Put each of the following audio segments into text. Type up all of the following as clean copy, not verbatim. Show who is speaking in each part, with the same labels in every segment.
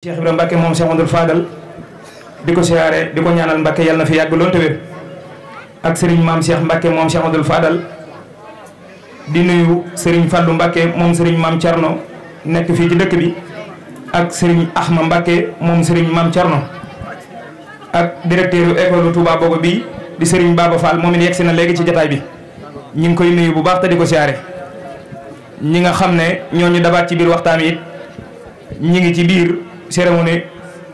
Speaker 1: Cheikh Ibrahima Mbacke moom Cheikh Amadou Fadal di ko siyaare di ko ñaanal Mbacke yàlla na fi yàgg lool te wér ak Serigne Maam Cheikh Mbacke moom Cheikh Amadou Fadal di nuyu Serigne Fallou Mbacke moom Serigne Maam Thierno nekk fii ci dëkk bi ak Serigne Ahma Mbacke moom Serigne Maam Thierno ak directeur école Touba Bogo bi di Serigne Baba Fall moom it yegsi na léegi ci jataay bi ñu ngi koy nuyu bu baax te di ko siyaare ñi nga xam ne ñooñu dabaat ci biir waxtaan it ñi ngi ci biir cérémonie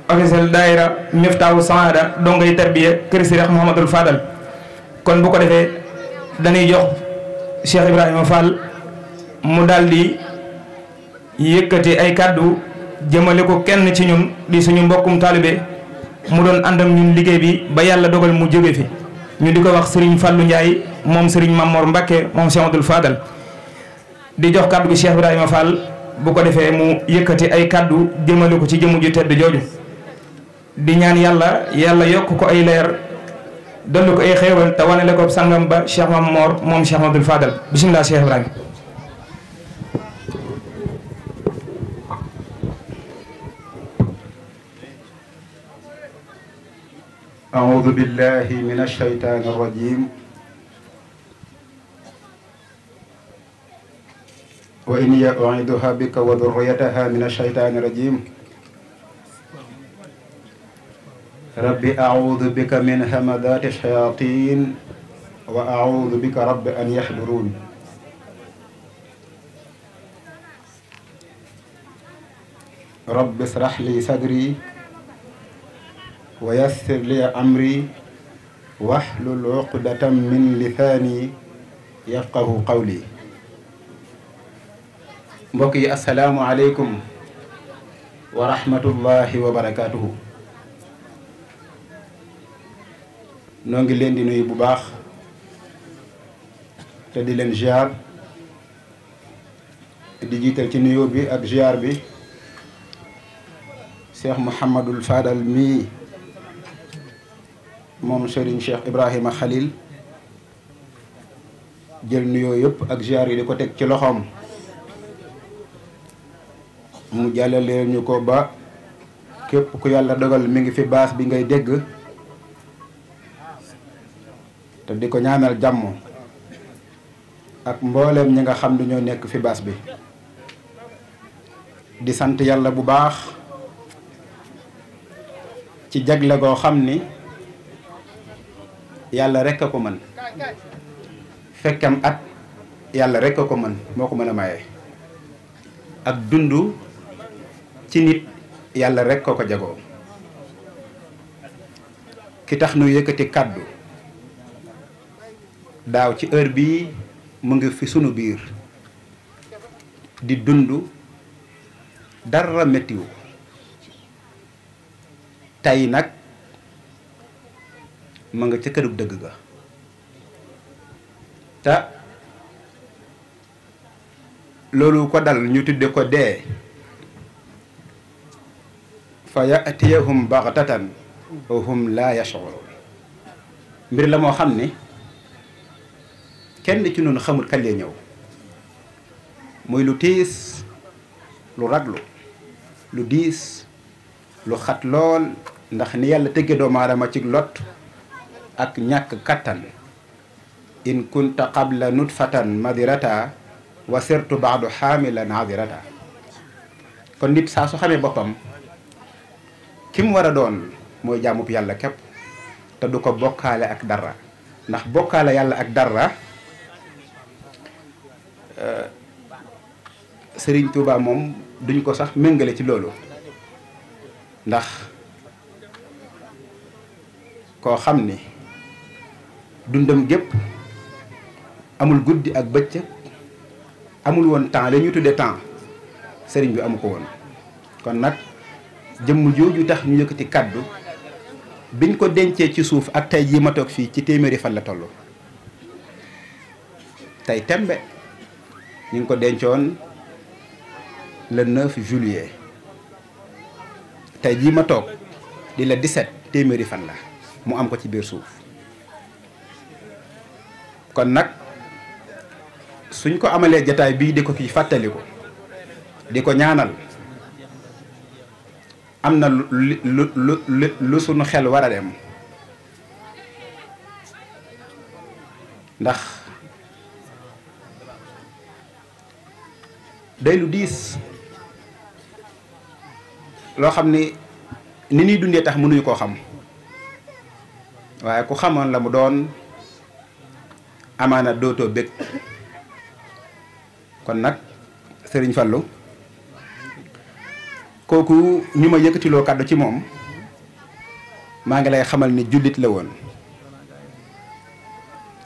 Speaker 1: officielle daayira Miftaahu Saada dongay tarbiya kër Cheikh Mouhamadul Fadal kon bu ko defee dañuy jox Cheikh Ibrahima Fall mu daldi yëkkati ay kàddu jëmale ko kenn ci ñun di suñu mbokkum taalibe mu doon àndam ñun liggéey bi ba yàlla dogal mu jóge fi ñu di ko wax Serigne Fallou Ndiaye moom Serigne Mamor Mbacke moom Cheikh Mouhamadul Fadal di jox kàddu gi Cheikh Ibrahima Fall bu ko defee mu yëkkati ay kàddu jëmale ko ci jëmu ju tedd jooju di ñaan yàlla yokk ko ay leer dolli ko ay xéewal te wanele ko sangam ba Cheikh Mamor moom Cheikh Mouhamadul Fadal bismillah Cheikh Ibrahima.
Speaker 2: أعوذ بالله من الشيطان الرجيم وإني أعيذها بك وذريتها من الشيطان الرجيم ربي أعوذ بك من همذات الشياطين وأعوذ بك رب أن يحضرون رب اشرح لي صدري ويسر لي أمري واحلل عقدة من لساني يفقه قولي mbokk yi asalaamualeykum wa rahmatullahi wa barakaatuhu noo ngi leen di nuyu bu baax te di leen ziar di jiital ci nuyoo bi ak ziar bi Cheikh Mouhamadul Fadal mii moom Serigne Cheikh Ibrahima Khalil jël nuyoo yëpp ak ziar yi di ko teg ci loxoom mu jàllale ñu ko ba képp ku yàlla dogal mi ngi fi baas bi ngay dégg te di ko ñaanal jàmm ak mbooleem ñi nga xam ne ñoo nekk fi baas bi di sant yàlla bu baax ci jagle goo xam ni yàlla rekk a ko mën fekkam at yàlla rekk a ko mën moo ko mën a maye ak dundu ci nit yàlla rek ko ko jagoo ki tax nu yëkkati kàddu daaw ci heure bii mu ngi fi sunu biir di dund dara mettiwu tey nag mu nga ca kërug dëgg ga te loolu ko dal ñu tudde ko dee fa yatiyahum baxtatan wa hum laa yash'urun mbir la moo xam ne kenn ci noonu xamul kañ lay ñëw muy lu tiis lu raglu lu diis lu xat lool ndax ni yàlla tëgge doomu aadama ci lot ak ñàkk kattan in kunta qabla nutfatan madirata wa sirtu baadu xaamilan adirata kon nit saa su xamee boppam ki mu war a doon mooy jaamub yàlla képp te du ko bokkaale ak dara ndax bokkaale yàlla ak dara Sëriñ Tuuba moom duñ ko sax méngale ci loolu ndax koo xam ni dundam gépp amul guddi ak bëccëg amul woon temps la ñu tudde temps sëriñ bi amu ko woon kon nag jëmm jooju tax ñu yëkkati kàddu biñ ko dencee ci suuf ak tey jii ma toog fii ci téeméeri fan la toll tey tembe ñu ngi ko dencoon le 9 juillet tey jii ma toog di la 17 téeméeri fan la mu am ko ci biir suuf kon nag suñ ko amalee jataay bii di ko ci fàttaliku di ko ñaanal am na lu sunu xel war a dem ndax day lu diis loo xam ni ñuy dundee tax mënuñu koo xam waaye ku xamoon la mu doon amaana dootoo bëgg kon nag Sëriñ Fallu kooku ñu ma yëkkatiloo kàddu ci moom maa ngi lay xamal ni jullit la woon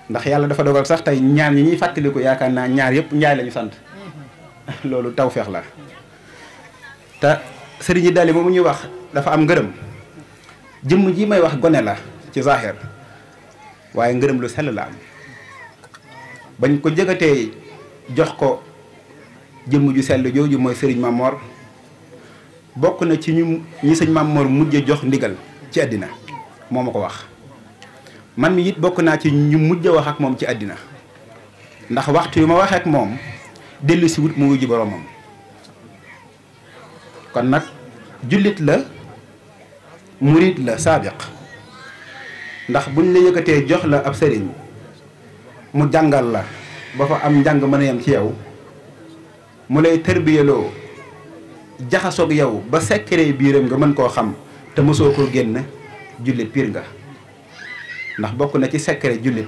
Speaker 2: ndax yàlla dafa dogal sax tey ñaar ñi ñuy fàttaliku yaakaar naa ñaar yëpp njaay lañu sant loolu tawfeex la te sëriñ yi daali moomu ñuy wax dafa am ngërëm jëmm ji may wax gone la ci zahir waaye ngërëm lu sell la am bañ ko jëgatee jox ko jëmm ju sell jooju mooy sëriñ Mamor bokk na ci ñi sëñ Mamor mujj jox ndigal ci àddina moo ma ko wax man mi it bokk naa ci ñu mujj wax ak moom ci àddina ndax waxtu yu ma waxee ak moom dellu si wut mu wujji boromam kon nag jullit la murit la saabiq ndax buñ la yëkkatee jox la ab sëriñ mu jàngal la ba fa am njàng mën a yem ci yow mu lay tërbiyeloo jaxasoog yow ba secret biiram nga mën koo xam te mosoo koo génn jullit piir nga ndax bokk na ci secret jullit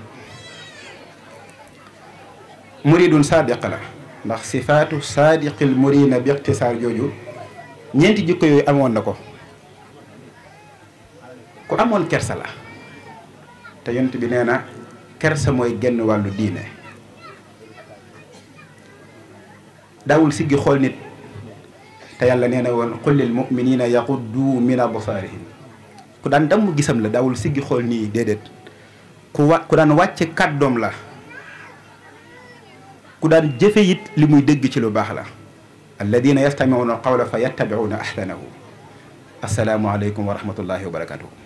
Speaker 2: muridun saadiq la ndax sifaatu saadiqil murina bi ixtisaar jooju ñeenti jikko yooyu amoon na ko ku amoon kersa la te yonent bi nee na kersa mooy genn wàllu diine daawul siggi xool nit te yàlla nee na woon qul lil muminina yaquddu min absaarihim ku daan damm gisam la daawul siggi xool nii déedéet ku daan wàcce kàddoom la ku daan jëfe it li muy dégg ci lu baax la alladina yastamiuna alqawla fa yattabiuna ahsanahu assalaamu aleykum wa rahmatullahi wa barakatuhu